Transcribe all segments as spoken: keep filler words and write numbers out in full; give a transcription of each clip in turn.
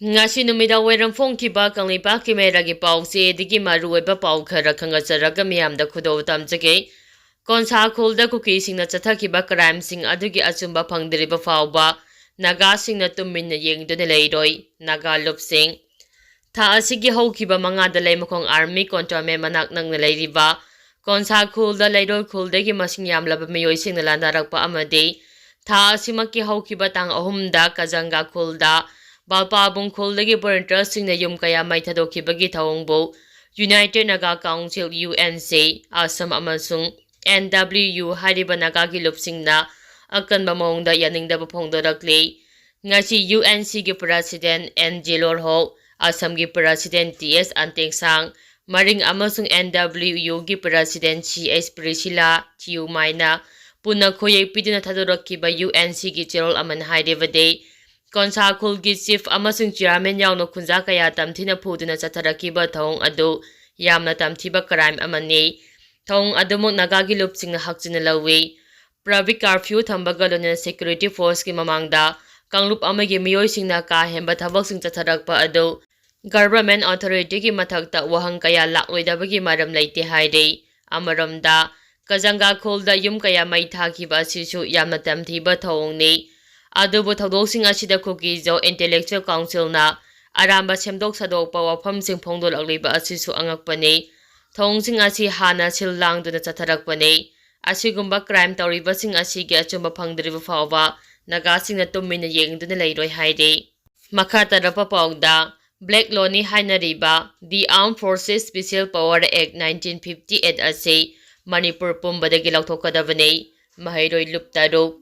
ꯉꯁꯤ ꯅꯨꯃꯤꯗꯥꯡ ꯋꯥꯏꯔꯝ ꯐꯣꯡꯈꯤꯕ ꯀꯪꯂꯩꯄꯥꯛꯀꯤ ꯃꯦꯔꯥꯒꯤ ꯄꯥꯎꯆꯦꯗꯒꯤ ꯃꯔꯨꯑꯣꯏꯕ ꯄꯥꯎ ꯈꯔ ꯈꯪꯒꯠꯆꯔꯒ ꯃꯤꯌꯥꯝꯗ ꯈꯨꯗꯣꯜ ꯇꯝꯖꯒꯦ꯫ ꯀꯣꯟꯁꯥ ꯈꯨꯜꯗ ꯀꯨꯀꯤꯁꯤꯡꯅ ꯆꯠꯊꯈꯤꯕ ꯀ꯭ꯔꯥꯏꯝꯁꯤꯡ ꯑꯗꯨꯒꯤ ꯑꯆꯨꯝꯕ ꯐꯪꯗ꯭ꯔꯤꯕ ꯐꯥꯎꯕ ꯅꯥꯒꯥꯁꯤꯡꯅ ꯇꯨꯃꯤꯟꯅ ꯌꯦꯡꯗꯨꯅ ꯂꯩꯔꯣꯏ, ꯅꯥꯒꯥ ꯂꯨꯞꯁꯤꯡ꯫ ꯊꯥ ꯑꯁꯤꯒꯤ ꯍꯧꯈꯤꯕ ꯃꯉꯥꯗ ꯂꯩꯃꯈꯣꯡ ꯑꯥꯔꯃꯤ ꯀꯣꯟꯇ꯭ꯔꯣꯜꯃꯦꯟ ꯃꯅꯥꯛ ꯅꯛꯅ ꯂꯩꯔꯤꯕ ꯀꯣꯟꯁꯥ ꯈꯨꯜꯗ ꯂꯩꯔꯣꯏ ꯈꯨꯜꯗꯒꯤ ꯃꯁꯤꯡ ꯌꯥꯝꯂꯕ ꯃꯤꯑꯣꯏꯁꯤꯡꯅ ꯂꯥꯟꯗꯥꯔꯛꯄ ꯑꯃꯗꯤ ꯊꯥ ꯑꯁꯤꯃꯛꯀꯤ ꯍꯧꯈꯤꯕ ꯇꯥꯡ ꯑꯍꯨꯝꯗ ꯀꯖꯪꯒꯥ ꯈꯨꯜꯗ ꯕꯥꯜꯄꯥꯕꯨꯡ ꯈꯨꯜꯗꯒꯤ ꯚꯣꯂꯨꯟꯇꯤꯌꯔꯁꯤꯡꯅ ꯌꯨꯝ ꯀꯌꯥ ꯃꯩ ꯊꯥꯗꯣꯛꯈꯤꯕꯒꯤ ꯊꯧꯑꯣꯡꯕꯨ United Naga Council, U N C, ꯑꯁꯝ ꯑꯃꯁꯨꯡ N W U ꯍꯥꯏꯔꯤꯕ ꯅꯥꯒꯥꯒꯤ ꯂꯨꯞꯁꯤꯡꯅ ꯑꯀꯟꯕ ꯃꯑꯣꯡꯗ ꯌꯥꯅꯤꯡꯗꯕ ꯐꯣꯡꯗꯣꯔꯛꯂꯤ꯫ ꯉꯁꯤ U N Cꯒꯤ President N J Lorho, ꯑꯁꯝꯒꯤ President T S ꯑꯟꯇꯦꯡꯁꯥꯡ, ꯃꯔꯤꯡ ꯑꯃꯁꯨꯡ N W Uꯒꯤ President C H Priscilla Thiu ꯃꯥꯏꯅ ꯄꯨꯟꯅ ꯈꯣꯌꯦꯛ ꯄꯤꯗꯨꯅ ꯊꯥꯗꯣꯔꯛꯈꯤꯕ U N Cꯒꯤ ꯆꯦꯔꯣꯜ ꯑꯃꯅ ꯍꯥꯏꯔꯤꯕꯗꯤ, ꯀꯣꯟꯁꯥ ꯈꯨꯜꯒꯤ chief ꯑꯃꯁꯨꯡ chairman ꯌꯥꯎꯅ ꯈꯨꯟꯖꯥ ꯀꯌꯥ ꯇꯝꯊꯤꯅ ꯐꯨꯗꯨꯅ ꯆꯠꯊꯔꯛꯈꯤꯕ ꯊꯧꯑꯣꯡ ꯑꯗꯨ ꯌꯥꯝꯅ ꯇꯝꯊꯤꯕ crime ꯑꯃꯅꯤ꯫ ꯊꯧꯑꯣꯡ ꯑꯗꯨꯃꯛ ꯅꯥꯒꯥꯒꯤ ꯂꯨꯞꯁꯤꯡꯅ ꯍꯛꯆꯤꯟꯅ ꯂꯧꯏ꯫ Public curfew ꯊꯝꯕꯒ ꯂꯣꯏꯅꯅ security forceꯀꯤ ꯃꯃꯥꯡꯗ ꯀꯥꯡꯂꯨꯞ ꯑꯃꯒꯤ ꯃꯤꯑꯣꯏꯁꯤꯡꯅ ꯀꯥ ꯍꯦꯟꯕ ꯊꯕꯛꯁꯤꯡ ꯆꯠꯊꯔꯛꯄ ꯑꯗꯨ government authorityꯒꯤ ꯃꯊꯛꯇ ꯋꯥꯍꯪ ꯀꯌꯥ ꯂꯥꯛꯂꯣꯏꯗꯕꯒꯤ ꯃꯔꯝ ꯂꯩꯇꯦ ꯍꯥꯏꯔꯤ꯫ ꯑꯃꯔꯣꯝꯗ, ꯀꯖꯪꯒꯥ ꯈꯨꯜꯗ ꯌꯨꯝ ꯀꯌꯥ ꯃꯩ ꯊꯥꯈꯤꯕ ꯑꯁꯤꯁꯨ ꯌꯥꯝꯅ ꯇꯝꯊꯤꯕ ꯊꯧꯑꯣꯡꯅꯤ꯫ ꯑꯗꯨꯕꯨ ꯊꯧꯗꯣꯛꯁꯤꯡ ꯑꯁꯤꯗ ꯀꯨꯀꯤ-ꯖꯣ Intellectual Councilꯅ ꯑꯔꯥꯟꯕ ꯁꯦꯝꯗꯣꯛ ꯁꯥꯗꯣꯛꯄ ꯋꯥꯐꯝꯁꯤꯡ ꯐꯣꯡꯗꯣꯛꯂꯛꯂꯤꯕ ꯑꯁꯤꯁꯨ ꯑꯉꯛꯄꯅꯤ꯫ ꯊꯧꯑꯣꯡꯁꯤꯡ ꯑꯁꯤ ꯍꯥꯟꯅ ꯁꯤꯜ ꯂꯥꯡꯗꯨꯅ ꯆꯠꯊꯔꯛꯄꯅꯤ꯫ ꯑꯁꯤꯒꯨꯝꯕ crime ꯇꯧꯔꯤꯕꯁꯤꯡ ꯑꯁꯤꯒꯤ ꯑꯆꯨꯝꯕ ꯐꯪꯗ꯭ꯔꯤꯕ ꯐꯥꯎꯕ ꯅꯥꯒꯥꯁꯤꯡꯅ ꯇꯨꯃꯤꯟꯅ ꯌꯦꯡꯗꯨꯅ ꯂꯩꯔꯣꯏ ꯍꯥꯏꯔꯤ꯫ ꯃꯈꯥ ꯇꯥꯔꯛꯄ ꯄꯥꯎꯗ, Black Law ꯅꯤ ꯍꯥꯏꯅꯔꯤꯕ The Armed Forces Special Power Act nineteen fifty-eight ꯑꯁꯤ ꯃꯅꯤꯄꯨꯔ ꯄꯨꯝꯕꯗꯒꯤ ꯂꯧꯊꯣꯛꯀꯗꯕꯅꯤ꯫ ꯃꯍꯩꯔꯣꯏ ꯂꯨꯞ ꯇꯔꯨꯛ꯫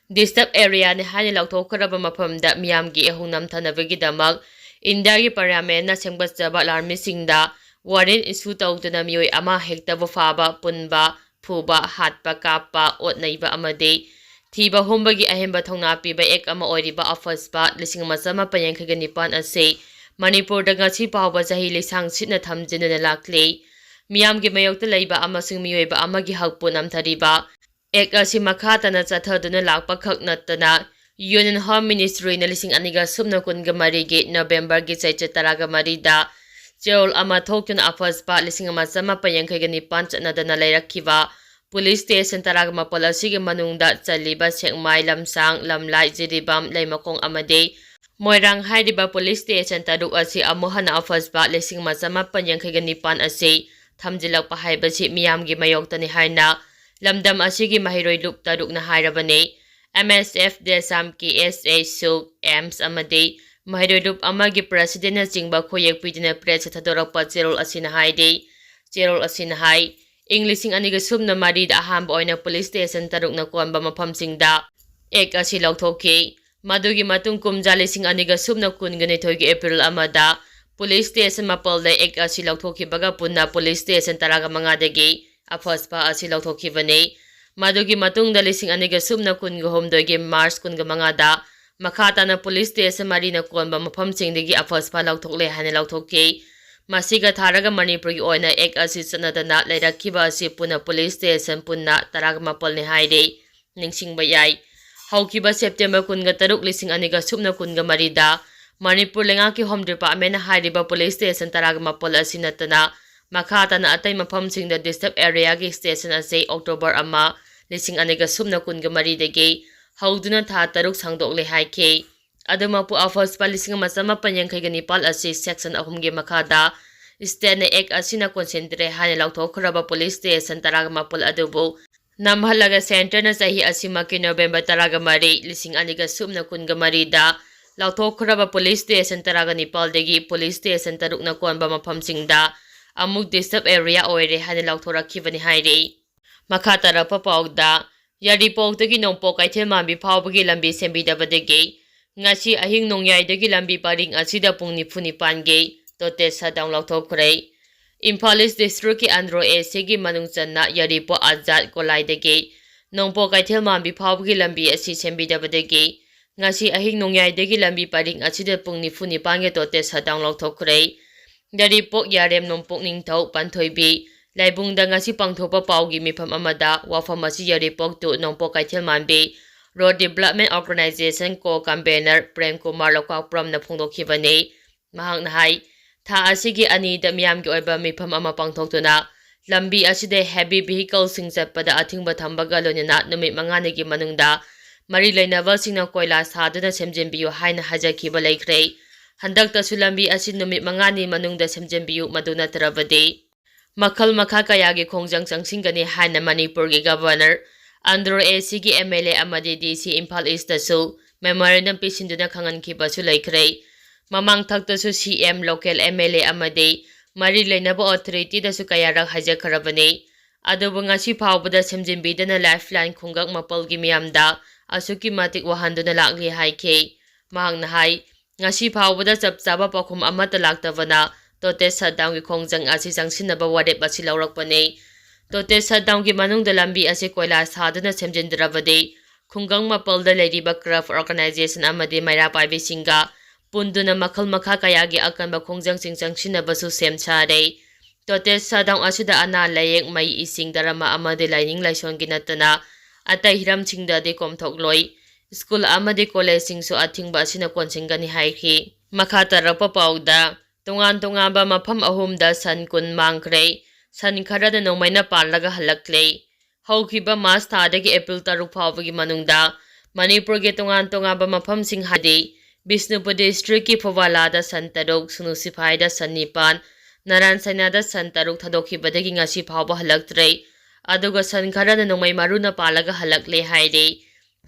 Disturb area ꯅꯤ ꯍꯥꯏꯅ ꯂꯧꯊꯣꯛꯈ꯭ꯔꯕ ꯃꯐꯝꯗ ꯃꯤꯌꯥꯝꯒꯤ ꯏꯍꯧ ꯅꯝꯊꯅꯕꯒꯤꯗꯃꯛ ꯏꯟꯗꯤꯌꯥꯒꯤ Parliament ꯅ ꯁꯦꯝꯒꯠꯆꯕ ꯂꯥꯟꯃꯤꯁꯤꯡꯗ warrant issue ꯇꯧꯗꯨꯅ ꯃꯤꯑꯣꯏ ꯑꯃ ꯍꯦꯛꯇꯕꯨ ꯐꯥꯕ, ꯄꯨꯟꯕ, ꯐꯨꯕ, ꯍꯥꯠꯄ, ꯀꯥꯞꯄ, ꯑꯣꯠ ꯅꯩꯕ ꯑꯃꯗꯤ ꯊꯤꯕ ꯍꯨꯝꯕꯒꯤ ꯑꯍꯦꯟꯕ ꯊꯧꯅꯥ ꯄꯤꯕ Act ꯑꯃ ꯑꯣꯏꯔꯤꯕ AFSPA ꯂꯤꯁꯤꯡ ꯑꯃ ꯆꯃꯥꯄꯟ ꯌꯥꯡꯈꯩꯒ ꯅꯤꯄꯥꯟ ꯑꯁꯤ ꯃꯅꯤꯄꯨꯔꯗ ꯉꯁꯤ ꯐꯥꯎꯕ ꯆꯍꯤ ꯂꯤꯁꯥꯡ ꯁꯤꯠꯅ ꯊꯝꯖꯤꯟꯗꯨꯅ ꯂꯥꯛꯂꯤ꯫ ꯃꯤꯌꯥꯝꯒꯤ ꯃꯥꯌꯣꯛꯇ ꯂꯩꯕ ꯑꯃꯁꯨꯡ ꯃꯤꯑꯣꯏꯕ ꯑꯃꯒꯤ ꯍꯛꯄꯨ ꯅꯝꯊꯔꯤꯕ Act ꯑꯁꯤ ꯃꯈꯥ ꯇꯥꯅ ꯆꯠꯊꯗꯨꯅ ꯂꯥꯛꯄ ꯈꯛ ꯅꯠꯇꯅ Union Home Ministryꯅ ꯂꯤꯁꯤꯡ ꯑꯅꯤꯒ ꯁꯨꯞꯅ ꯀꯨꯟꯒ ꯃꯔꯤꯒꯤ Novemberꯒꯤ ꯆꯩꯆꯠ ꯇꯔꯥꯒ ꯃꯔꯤꯗ ꯆꯦꯔꯣꯜ ꯑꯃ ꯊꯣꯛꯇꯨꯅ ꯑꯐꯁꯄꯥ ꯂꯤꯁꯤꯡ ꯑꯃ ꯆꯃꯥꯄꯟ ꯌꯥꯡꯈꯩꯒ ꯅꯤꯄꯥꯟ ꯆꯠꯅꯗꯅ ꯂꯩꯔꯛꯈꯤꯕ police station ꯇꯔꯥꯒ ꯃꯥꯄꯜ ꯑꯁꯤꯒꯤ ꯃꯅꯨꯡꯗ ꯆꯜꯂꯤꯕ ꯁꯦꯛꯃꯥꯏ, ꯂꯝꯁꯥꯡ, ꯂꯝꯂꯥꯏ, ꯖꯤꯔꯤꯕꯥꯝ, ꯂꯩꯃꯈꯣꯡ ꯑꯃꯗꯤ ꯃꯣꯏꯔꯥꯡ ꯍꯥꯏꯔꯤꯕ police station ꯇꯔꯨꯛ ꯑꯁꯤ ꯑꯃꯨꯛ ꯍꯟꯅ ꯑꯐꯁꯄꯥ ꯂꯤꯁꯤꯡ ꯑꯃ ꯆꯃꯥꯄꯟ ꯌꯥꯡꯈꯩꯒ ꯅꯤꯄꯥꯟ ꯑꯁꯤ ꯊꯝꯖꯤꯜꯂꯛꯄ ꯍꯥꯏꯕꯁꯤ ꯃꯤꯌꯥꯝꯒꯤ ꯃꯥꯌꯣꯛꯇꯅꯤ ꯍꯥꯏꯅ ꯂꯝꯗꯝ ꯑꯁꯤꯒꯤ ꯃꯍꯩꯔꯣꯏ ꯂꯨꯞ ꯇꯔꯨꯛꯅ ꯍꯥꯏꯔꯕꯅꯤ꯫ M S F, DESAM, K S A, SUK, AMS ꯑꯃꯗꯤ ꯃꯍꯩꯔꯣꯏ ꯂꯨꯞ ꯑꯃꯒꯤ presidentꯅꯆꯤꯡꯕ ꯈꯨꯌꯦꯛ ꯄꯤꯗꯨꯅ pressꯇ ꯊꯥꯗꯣꯔꯛꯄ ꯆꯦꯔꯣꯜ ꯑꯁꯤꯅ ꯍꯥꯏꯔꯤ꯫ ꯆꯦꯔꯣꯜ ꯑꯁꯤꯅ ꯍꯥꯏ, ꯏꯪ ꯂꯤꯁꯤꯡ ꯑꯅꯤꯒ ꯁꯨꯞꯅ ꯃꯔꯤꯗ ꯑꯍꯥꯟꯕ ꯑꯣꯏꯅ police station ꯇꯔꯨꯛꯅ ꯀꯣꯟꯕ ꯃꯐꯝꯁꯤꯡꯗ Act ꯑꯁꯤ ꯂꯧꯊꯣꯛꯈꯤ꯫ ꯃꯗꯨꯒꯤ ꯃꯇꯨꯡ ꯀꯨꯝꯖꯥ ꯂꯤꯁꯤꯡ ꯑꯅꯤꯒ ꯁꯨꯞꯅ ꯀꯨꯟꯒ ꯅꯤꯊꯣꯏꯒꯤ April ꯑꯃꯗ police station ꯃꯥꯄꯜꯗ Act ꯑꯁꯤ ꯂꯧꯊꯣꯛꯈꯤꯕꯒ ꯄꯨꯟꯅ police station ꯇꯔꯥꯒ ꯃꯉꯥꯗꯒꯤ ꯑꯐꯁꯄꯥ ꯑꯁꯤ ꯂꯧꯊꯣꯛꯈꯤꯕꯅꯤ꯫ ꯃꯗꯨꯒꯤ ꯃꯇꯨꯡꯗ ꯂꯤꯁꯤꯡ ꯑꯅꯤꯒ ꯁꯨꯞꯅ ꯀꯨꯟꯒ ꯍꯨꯝꯗꯣꯏꯒꯤ March ꯀꯨꯟꯒ ꯃꯉꯥꯗ ꯃꯈꯥ ꯇꯥꯅ police station ꯃꯔꯤꯅ ꯀꯣꯟꯕ ꯃꯐꯝꯁꯤꯡꯗꯒꯤ ꯑꯐꯁꯄꯥ ꯂꯧꯊꯣꯛꯂꯦ ꯍꯥꯏꯅ ꯂꯧꯊꯣꯛꯈꯤ꯫ ꯃꯁꯤꯒ ꯊꯥꯔꯒ ꯃꯅꯤꯄꯨꯔꯒꯤ ꯑꯣꯏꯅ Act ꯑꯁꯤ ꯆꯠꯅꯗꯅ ꯂꯩꯔꯛꯈꯤꯕ ꯑꯁꯤ ꯄꯨꯟꯅ police station ꯄꯨꯟꯅ ꯇꯔꯥꯒ ꯃꯥꯄꯜꯅꯤ ꯍꯥꯏꯔꯤ꯫ ꯅꯤꯡꯁꯤꯡꯕ ꯌꯥꯏ, ꯍꯧꯈꯤꯕ September ꯀꯨꯟꯒ ꯇꯔꯨꯛ, ꯂꯤꯁꯤꯡ ꯑꯅꯤꯒ ꯁꯨꯞꯅ ꯀꯨꯟꯒ ꯃꯔꯤꯗ ꯃꯅꯤꯄꯨꯔ ꯂꯩꯉꯥꯛꯀꯤ Home Departmentꯅ ꯍꯥꯏꯔꯤꯕ police station ꯇꯔꯥꯒ ꯃꯥꯄꯜ ꯑꯁꯤ ꯅꯠꯇꯅ ꯃꯈꯥ ꯇꯥꯅ ꯑꯇꯩ ꯃꯐꯝꯁꯤꯡꯗ disturb areaꯒꯤ station ꯑꯁꯤ October ꯑꯃ, ꯂꯤꯁꯤꯡ ꯑꯅꯤꯒ ꯁꯨꯞꯅ ꯀꯨꯟꯒ ꯃꯔꯤꯗꯒꯤ ꯍꯧꯗꯨꯅ ꯊꯥ ꯇꯔꯨꯛ ꯁꯥꯡꯗꯣꯛꯂꯦ ꯍꯥꯏꯈꯤ꯫ ꯑꯗꯨꯃꯛꯄꯨ, ꯑꯐꯁꯄꯥ ꯂꯤꯁꯤꯡ ꯑꯃ ꯆꯃꯥꯄꯟ ꯌꯥꯡꯈꯩꯒ ꯅꯤꯄꯥꯜ ꯑꯁꯤ section ꯑꯍꯨꯝꯒꯤ ꯃꯈꯥꯗ stateꯅ Act ꯑꯁꯤꯅ ꯀꯣꯟꯁꯤꯟꯗ꯭ꯔꯦ ꯍꯥꯏꯅ ꯂꯥꯎꯊꯣꯛꯈ꯭ꯔꯕ police station ꯇꯔꯥꯒ ꯃꯥꯄꯜ ꯑꯗꯨꯕꯨ ꯅꯝꯍꯜꯂꯒ centreꯅ ꯆꯍꯤ ꯑꯁꯤꯃꯛꯀꯤ November ꯇꯔꯥꯒ ꯃꯔꯤ, ꯂꯤꯁꯤꯡ ꯑꯅꯤꯒ ꯁꯨꯞꯅ ꯀꯨꯟꯒ ꯃꯔꯤꯗ ꯂꯥꯎꯊꯣꯛꯈ꯭ꯔꯕ police station ꯇꯔꯥꯒ ꯅꯤꯄꯥꯜꯗꯒꯤ police station ꯇꯔꯨꯛꯅ ꯀꯣꯟꯕ ꯃꯐꯝꯁꯤꯡꯗ ꯑꯃꯨꯛ disturb area ꯑꯣꯏꯔꯦ ꯍꯥꯏꯅ ꯂꯥꯎꯊꯣꯔꯛꯈꯤꯕꯅꯤ ꯍꯥꯏꯔꯤ꯫ ꯃꯈꯥ ꯇꯥꯔꯛꯄ ꯄꯥꯎꯗ, ꯌꯥꯏꯔꯤꯄꯣꯛꯇꯒꯤ ꯅꯣꯡꯄꯣꯛ ꯀꯩꯊꯦꯜꯃꯥꯟꯕꯤ ꯐꯥꯎꯕꯒꯤ ꯂꯝꯕꯤ ꯁꯦꯝꯕꯤꯗꯕꯗꯒꯤ ꯉꯁꯤ ꯑꯍꯤꯡ ꯅꯣꯡꯌꯥꯏꯗꯒꯤ ꯂꯝꯕꯤ ꯄꯔꯤꯡ ꯑꯁꯤꯗ ꯄꯨꯡ ꯅꯤꯐꯨ ꯅꯤꯄꯥꯟꯒꯤ total shutdown ꯂꯥꯎꯊꯣꯛꯈ꯭ꯔꯦ꯫ Imphal East Districtꯀꯤ Andro A Cꯒꯤ ꯃꯅꯨꯡ ꯆꯟꯅ ꯌꯥꯏꯔꯤꯄꯣꯛ ꯑꯖꯥꯗ ꯀꯣꯂꯥꯏꯗꯒꯤ ꯅꯣꯡꯄꯣꯛ ꯀꯩꯊꯦꯜꯃꯥꯟꯕꯤ ꯐꯥꯎꯕꯒꯤ ꯂꯝꯕꯤ ꯑꯁꯤ ꯁꯦꯝꯕꯤꯗꯕꯗꯒꯤ ꯉꯁꯤ ꯑꯍꯤꯡ ꯅꯣꯡꯌꯥꯏꯗꯒꯤ ꯂꯝꯕꯤ ꯄꯔꯤꯡ ꯑꯁꯤꯗ ꯄꯨꯡ ꯅꯤꯐꯨ ꯅꯤꯄꯥꯟꯒꯤ total shutdown ꯂꯥꯎꯊꯣꯛꯈ꯭ꯔꯦ꯫ ꯌꯥꯏꯔꯤꯄꯣꯛ, ꯌꯥꯔꯦꯝ, ꯅꯣꯡꯄꯣꯛ ꯅꯤꯡꯊꯧ, ꯄꯥꯟꯊꯣꯏꯕꯤ, ꯂꯥꯏꯕꯨꯡꯗ ꯉꯁꯤ ꯄꯥꯡꯊꯣꯛꯄ ꯄꯥꯎꯒꯤ ꯃꯤꯐꯝ ꯑꯃꯗ ꯋꯥꯐꯝ ꯑꯁꯤ ꯌꯥꯏꯔꯤꯄꯣꯛ to ꯅꯣꯡꯄꯣꯛ ꯀꯩꯊꯦꯜꯃꯥꯟꯕꯤ Road Development Organization Co-Convener Prem Kumar ꯂꯧꯀꯥꯛꯄꯨꯔꯝꯅ ꯐꯣꯡꯗꯣꯛꯈꯤꯕꯅꯤ꯫ ꯃꯍꯥꯛꯅ ꯍꯥꯏ, ꯊꯥ ꯑꯁꯤꯒꯤ ꯑꯅꯤꯗ ꯃꯤꯌꯥꯝꯒꯤ ꯑꯣꯏꯕ ꯃꯤꯐꯝ ꯑꯃ ꯄꯥꯡꯊꯣꯛꯇꯨꯅ ꯂꯝꯕꯤ ꯑꯁꯤꯗ heavy vehicleꯁꯤꯡ ꯆꯠꯄꯗ ꯑꯊꯤꯡꯕ ꯊꯝꯕꯒ ꯂꯣꯏꯅꯅ ꯅꯨꯃꯤꯠ ꯃꯉꯥꯅꯤꯒꯤ ꯃꯅꯨꯡꯗ ꯃꯔꯤ ꯂꯩꯅꯕꯁꯤꯡꯅ ꯀꯣꯏꯂꯥ ꯊꯥꯗꯨꯅ ꯁꯦꯝꯖꯤꯟꯕꯤꯌꯨ ꯍꯥꯏꯅ ꯍꯥꯏꯖꯈꯤꯕ ꯂꯩꯈ꯭ꯔꯦ꯫ ꯍꯟꯗꯛꯇꯁꯨ ꯂꯝꯕꯤ ꯑꯁꯤ ꯅꯨꯃꯤꯠ ꯃꯉꯥꯅꯤ ꯃꯅꯨꯡꯗ ꯁꯦꯝꯖꯤꯟꯕꯤꯌꯨ, ꯃꯗꯨ ꯅꯠꯇ꯭ꯔꯕꯗꯤ ꯃꯈꯜ ꯃꯈꯥ ꯀꯌꯥꯒꯤ ꯈꯣꯡꯖꯪ ꯆꯪꯁꯤꯟꯒꯅꯤ ꯍꯥꯏꯅ ꯃꯅꯤꯄꯨꯔꯒꯤ Governor, ꯑꯟꯗ꯭ꯔꯣ ACꯒꯤ MLA ꯑꯃꯗꯤ DC ꯏꯝꯐꯥꯜ Eastꯇꯁꯨ memorandum ꯄꯤꯁꯤꯟꯗꯨꯅ ꯈꯪꯍꯟꯈꯤꯕꯁꯨ ꯂꯩꯈ꯭ꯔꯦ꯫ ꯃꯃꯥꯡ ꯊꯛꯇꯁꯨ CM, local MLA ꯑꯃꯗꯤ ꯃꯔꯤ ꯂꯩꯅꯕ authorityꯗꯁꯨ ꯀꯌꯥꯔꯛ ꯍꯥꯏꯖꯈ꯭ꯔꯕꯅꯤ꯫ ꯑꯗꯨꯕꯨ ꯉꯁꯤ ꯐꯥꯎꯕꯗ ꯁꯦꯝꯖꯤꯟꯕꯤꯗꯅ lifeline ꯈꯨꯡꯒꯪ ꯃꯥꯄꯜꯒꯤ ꯃꯤꯌꯥꯝꯗ ꯑꯁꯨꯛꯀꯤ ꯃꯇꯤꯛ ꯋꯥꯍꯟꯗꯨꯅ ꯂꯥꯛꯂꯤ ꯍꯥꯏꯈꯤ꯫ ꯃꯍꯥꯛꯅ ꯍꯥꯏ, ꯉꯁꯤ ꯐꯥꯎꯕꯗ ꯆꯞ ꯆꯥꯕ ꯄꯥꯎꯈꯨꯝ ꯑꯃꯠꯇ ꯂꯥꯛꯇꯕꯅ total shutdownꯒꯤ ꯈꯣꯡꯖꯪ ꯑꯁꯤ ꯆꯪꯁꯤꯟꯅꯕ ꯋꯥꯔꯦꯞ ꯑꯁꯤ ꯂꯧꯔꯛꯄꯅꯤ꯫ Total shutdownꯒꯤ ꯃꯅꯨꯡꯗ ꯂꯝꯕꯤ ꯑꯁꯤ ꯀꯣꯏꯂꯥ ꯊꯥꯗꯨꯅ ꯁꯦꯝꯖꯤꯟꯗ꯭ꯔꯕꯗꯤ ꯈꯨꯡꯒꯪ ꯃꯥꯄꯜꯗ ꯂꯩꯔꯤꯕ club, organization ꯑꯃꯗꯤ ꯃꯩꯔꯥ ꯄꯥꯏꯕꯤꯁꯤꯡꯒ ꯄꯨꯟꯗꯨꯅ ꯃꯈꯜ ꯃꯈꯥ ꯀꯌꯥꯒꯤ ꯑꯀꯟꯕ ꯈꯣꯡꯖꯪꯁꯤꯡ ꯆꯪꯁꯤꯟꯅꯕꯁꯨ ꯁꯦꯝ ꯁꯥꯔꯦ꯫ Total shutdown ꯑꯁꯤꯗ ꯑꯅꯥ ꯂꯥꯌꯦꯡ, ꯃꯩ, ꯏꯁꯤꯡ, ꯙꯔꯃ ꯑꯃꯗꯤ ꯂꯥꯏꯅꯤꯡ ꯂꯥꯏꯁꯣꯟꯒꯤ ꯅꯠꯇꯅ ꯑꯇꯩ ꯍꯤꯔꯝꯁꯤꯡꯗꯗꯤ ꯀꯣꯝꯊꯣꯛꯂꯣꯏ꯫ ꯁ꯭ꯀꯨꯜ ꯑꯃꯗꯤ ꯀꯣꯂꯦꯖꯁꯤꯡꯁꯨ ꯑꯊꯤꯡꯕ ꯑꯁꯤꯅ ꯀꯣꯟꯁꯤꯟꯒꯅꯤ ꯍꯥꯏꯈꯤ꯫ ꯃꯈꯥ ꯇꯥꯔꯛꯄ ꯄꯥꯎꯗ, ꯇꯣꯉꯥꯟ ꯇꯣꯉꯥꯟꯕ ꯃꯐꯝ ꯑꯍꯨꯝꯗ ꯁꯟ ꯀꯨꯟ ꯃꯥꯡꯈ꯭ꯔꯦ꯫ ꯁꯟ ꯈꯔꯅ ꯅꯣꯡꯃꯩꯅ ꯄꯥꯜꯂꯒ ꯍꯜꯂꯛꯂꯦ꯫ ꯍꯧꯈꯤꯕ ꯃꯥꯔꯆ ꯊꯥꯗꯒꯤ ꯑꯦꯄ꯭ꯔꯤꯜ ꯇꯔꯨꯛ ꯐꯥꯎꯕꯒꯤ ꯃꯅꯨꯡꯗ ꯃꯅꯤꯄꯨꯔꯒꯤ ꯇꯣꯉꯥꯟ ꯇꯣꯉꯥꯟꯕ ꯃꯐꯝꯁꯤꯡ ꯍꯥꯏꯗꯤ ꯕꯤꯁꯅꯨꯄꯨꯔ districtꯀꯤ ꯐꯨꯕꯥꯂꯥꯗ ꯁꯟ ꯇꯔꯨꯛ, ꯁꯨꯅꯨ ꯁꯤꯐꯥꯏꯗ ꯁꯟ ꯅꯤꯄꯥꯟ, ꯅꯔꯥꯟ ꯁꯩꯅꯥꯗ ꯁꯟ ꯇꯔꯨꯛ ꯊꯥꯗꯣꯛꯈꯤꯕꯗꯒꯤ ꯉꯁꯤ ꯐꯥꯎꯕ ꯍꯜꯂꯛꯇ꯭ꯔꯦ꯫ ꯑꯗꯨꯒ ꯁꯟ ꯈꯔꯅ ꯅꯣꯡꯃꯩ ꯃꯔꯨꯅ ꯄꯥꯜꯂꯒ ꯍꯜꯂꯛꯂꯦ ꯍꯥꯏꯔꯤ꯫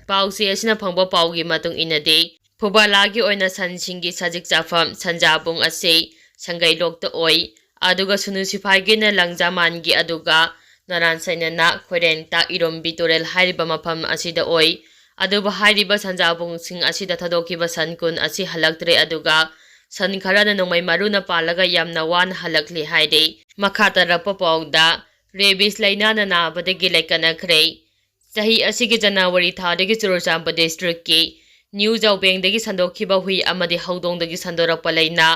ꯄꯥꯎꯆꯦ ꯑꯁꯤꯅ ꯐꯪꯕ ꯄꯥꯎꯒꯤ ꯃꯇꯨꯡ ꯏꯟꯅꯗꯤ, ꯐꯨꯕꯥꯂꯥꯒꯤ ꯑꯣꯏꯅ ꯁꯟꯁꯤꯡꯒꯤ ꯁꯖꯤꯛ ꯆꯥꯐꯝ ꯁꯟꯖꯥꯕꯨꯡ ꯑꯁꯤ ꯁꯪꯒꯩꯂꯣꯛꯇ ꯑꯣꯏ, ꯑꯗꯨꯒ ꯁꯨꯅꯨ ꯁꯤꯐꯥꯏꯒꯤꯅ ꯂꯪꯖꯥꯃꯥꯟꯒꯤ, ꯑꯗꯨꯒ ꯅꯔꯥꯟ ꯁꯩꯅꯅ ꯈꯣꯏꯔꯦꯟꯇ ꯏꯔꯣꯝꯕꯤ ꯇꯨꯔꯦꯜ ꯍꯥꯏꯔꯤꯕ ꯃꯐꯝ ꯑꯁꯤꯗ ꯑꯣꯏ꯫ ꯑꯗꯨꯕꯨ ꯍꯥꯏꯔꯤꯕ ꯁꯟꯖꯥꯕꯨꯡꯁꯤꯡ ꯑꯁꯤꯗ ꯊꯥꯗꯣꯛꯈꯤꯕ ꯁꯟ ꯀꯨꯟ ꯑꯁꯤ ꯍꯜꯂꯛꯇ꯭ꯔꯦ, ꯑꯗꯨꯒ ꯁꯟ ꯈꯔꯅ ꯅꯣꯡꯃꯩ ꯃꯔꯨꯅ ꯄꯥꯜꯂꯒ ꯌꯥꯝꯅ ꯋꯥꯅ ꯍꯜꯂꯛꯂꯤ ꯍꯥꯏꯔꯤ꯫ ꯃꯈꯥ ꯇꯥꯔꯛꯄ ꯄꯥꯎꯗ, rabies ꯂꯥꯏꯅꯥꯅ ꯅꯥꯕꯗꯒꯤ ꯂꯩꯀꯠꯅꯈ꯭ꯔꯦ꯫ ꯆꯍꯤ ꯑꯁꯤꯒꯤ ꯖꯅꯋꯥꯔꯤ ꯊꯥꯗꯒꯤ ꯆꯨꯔꯆꯥꯟꯄꯨꯔ districtꯀꯤ ꯅ꯭ꯌꯨ ꯖꯥꯎꯕꯦꯡꯗꯒꯤ ꯁꯟꯗꯣꯛꯈꯤꯕ ꯍꯨꯏ ꯑꯃꯗꯤ ꯍꯧꯗꯣꯡꯗꯒꯤ ꯁꯟꯗꯣꯔꯛꯄ ꯂꯥꯏꯅꯥ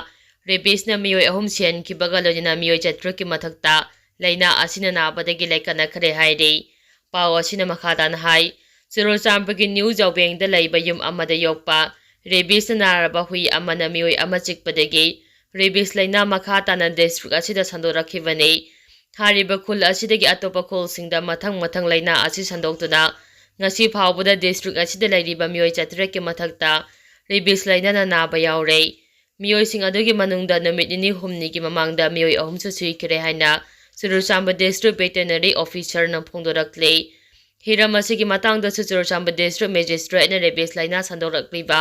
rabiesꯅ ꯃꯤꯑꯣꯏ ꯑꯍꯨꯝ ꯁꯤꯍꯟꯈꯤꯕꯒ ꯂꯣꯏꯅꯅ ꯃꯤꯑꯣꯏ ꯆꯥꯇ꯭ꯔꯨꯛꯀꯤ ꯃꯊꯛꯇ ꯂꯥꯏꯅꯥ ꯑꯁꯤꯅ ꯅꯥꯕꯗꯒꯤ ꯂꯩꯀꯠꯅꯈ꯭ꯔꯦ ꯍꯥꯏꯔꯤ꯫ ꯄꯥꯎ ꯑꯁꯤꯅ ꯃꯈꯥ ꯇꯥꯅ ꯍꯥꯏ, ꯆꯨꯔꯆꯥꯟꯄꯨꯔꯒꯤ ꯅ꯭ꯌꯨ ꯖꯧꯕꯦꯡꯗ ꯂꯩꯕ ꯌꯨꯝ ꯑꯃꯗ ꯌꯣꯛꯄ ꯔꯦꯕꯤꯁꯅ ꯅꯥꯔꯕ ꯍꯨꯏ ꯑꯃꯅ ꯃꯤꯑꯣꯏ ꯑꯃ ꯆꯤꯛꯄꯗꯒꯤ ꯔꯦꯕꯤꯁ ꯂꯥꯏꯅꯥ ꯃꯈꯥ ꯇꯥꯅ ꯗꯤꯁꯇ꯭ꯔꯤꯛ ꯑꯁꯤꯗ ꯁꯟꯗꯣꯔꯛꯈꯤꯕꯅꯤ꯫ ꯍꯥꯏꯔꯤꯕ ꯈꯨꯜ ꯑꯁꯤꯗꯒꯤ ꯑꯇꯣꯞꯄ ꯈꯨꯜꯁꯤꯡꯗ ꯃꯊꯪ ꯃꯊꯪ ꯂꯥꯏꯅꯥ ꯑꯁꯤ ꯁꯟꯗꯣꯛꯇꯨꯅ ꯉꯁꯤ ꯐꯥꯎꯕꯗ ꯗꯤꯁꯇ꯭ꯔꯤꯛ ꯑꯁꯤꯗ ꯂꯩꯔꯤꯕ ꯃꯤꯑꯣꯏ ꯆꯥꯇ꯭ꯔꯦꯠꯀꯤ ꯃꯊꯛꯇ ꯔꯦꯕꯤꯁ ꯂꯥꯏꯅꯥꯅ ꯅꯥꯕ ꯌꯥꯎꯔꯦ꯫ ꯃꯤꯑꯣꯏꯁꯤꯡ ꯑꯗꯨꯒꯤ ꯃꯅꯨꯡꯗ ꯅꯨꯃꯤꯠ ꯅꯤꯅꯤ ꯍꯨꯝꯅꯤꯒꯤ ꯃꯃꯥꯡꯗ ꯃꯤꯑꯣꯏ ꯑꯍꯨꯝꯁꯨ ꯁꯤꯈ꯭ꯔꯦ ꯍꯥꯏꯅ ꯆꯨꯔꯆꯥꯟꯄꯨꯔ ꯗꯤꯁꯇ꯭ꯔꯤꯛ ꯚꯦꯇꯦꯅꯔꯤ ꯑꯣꯐꯤꯁꯔꯅ ꯐꯣꯡꯗꯣꯔꯛꯂꯤ꯫ ꯍꯤꯔꯝ ꯑꯁꯤꯒꯤ ꯃꯇꯥꯡꯗꯁꯨ ꯆꯨꯔꯆꯥꯟꯄꯨꯔ ꯗꯤꯁꯇ꯭ꯔꯤꯛ ꯃꯦꯖꯤꯁꯇ꯭ꯔꯦꯠꯅ ꯔꯦꯕꯤꯁ ꯂꯥꯏꯅꯥ ꯁꯟꯗꯣꯔꯛꯂꯤꯕ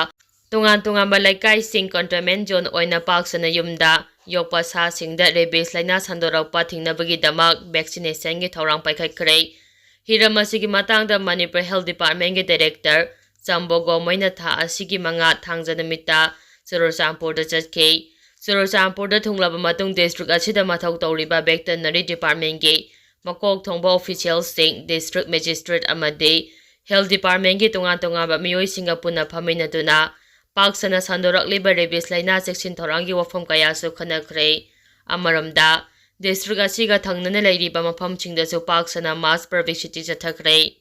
ꯇꯣꯉꯥꯟ ꯇꯣꯉꯥꯟꯕ ꯂꯩꯀꯥꯏꯁꯤꯡ, ꯀꯟꯇꯣꯟꯃꯦꯟ ꯖꯣꯟ ꯑꯣꯏꯅ ꯄꯥꯛ ꯁꯟꯅ ꯌꯨꯝꯗ ꯌꯣꯛꯄ ꯁꯥꯁꯤꯡꯗ ꯔꯦꯕꯤꯁ ꯂꯥꯏꯅꯥ ꯁꯟꯗꯣꯔꯛꯄ ꯊꯤꯡꯅꯕꯒꯤꯗꯃꯛ ꯚꯦꯛꯁꯤꯅꯦꯁꯟꯒꯤ ꯊꯧꯔꯥꯡ ꯄꯥꯏꯈꯠꯈ꯭ꯔꯦ꯫ ꯍꯤꯔꯝ ꯑꯁꯤꯒꯤ ꯃꯇꯥꯡꯗ ꯃꯅꯤꯄꯨꯔ ꯍꯦꯜꯊ ꯗꯤꯄꯥꯔꯠꯃꯦꯟꯒꯤ ꯗꯥꯏꯔꯦꯛꯇꯔ ꯆꯝꯕꯣ ꯒꯣꯃꯩꯅ ꯊꯥ ꯑꯁꯤꯒꯤ ꯃꯉꯥ, ꯊꯥꯡꯖ ꯅꯨꯃꯤꯠꯇ ꯆꯨꯔꯆꯥꯟꯄꯨꯔꯗ ꯆꯠꯈꯤ꯫ ꯆꯨꯔꯆꯥꯟꯄꯨꯔꯗ ꯊꯨꯡꯂꯕ ꯃꯇꯨꯡ ꯗꯤꯁꯇ꯭ꯔꯤꯛ ꯑꯁꯤꯗ ꯃꯊꯧ ꯇꯧꯔꯤꯕ ꯚꯦꯇꯦꯅꯔꯤ ꯗꯤꯄꯥꯔꯠꯃꯦꯟꯒꯤ ꯃꯀꯣꯛ ꯊꯣꯡꯕ ꯑꯣꯐꯤꯁꯤꯌꯦꯜꯁꯤꯡ, ꯗꯤꯁꯇ꯭ꯔꯤꯛ ꯃꯦꯖꯤꯁꯇ꯭ꯔꯦꯠ ꯑꯃꯗꯤ ꯍꯦꯜꯊ ꯗꯤꯄꯥꯔꯠꯃꯦꯟꯒꯤ ꯇꯣꯉꯥꯟ ꯇꯣꯉꯥꯟꯕ ꯃꯤꯑꯣꯏꯁꯤꯡꯒ ꯄꯨꯟꯅ ꯐꯝꯃꯤꯟꯅꯗꯨꯅ ꯄꯥꯛ ꯁꯟꯅ ꯁꯟꯗꯣꯔꯛꯂꯤꯕ ꯔꯦꯕꯤꯁ ꯂꯥꯏꯅꯥ ꯆꯦꯛꯁꯤꯟ ꯊꯧꯔꯥꯡꯒꯤ ꯋꯥꯐꯝ ꯀꯌꯥꯁꯨ ꯈꯟꯅꯈ꯭ꯔꯦ꯫ ꯑꯃꯔꯣꯝꯗ, ꯗꯤꯁꯇ꯭ꯔꯤꯛ ꯑꯁꯤꯒ ꯊꯪꯅꯅ ꯂꯩꯔꯤꯕ ꯃꯐꯝꯁꯤꯡꯗꯁꯨ ꯄꯥꯛ ꯁꯟꯅ ꯃꯥꯁ ꯄꯕ꯭ꯂꯤꯁꯤꯇꯤ ꯆꯠꯊꯈ꯭ꯔꯦ꯫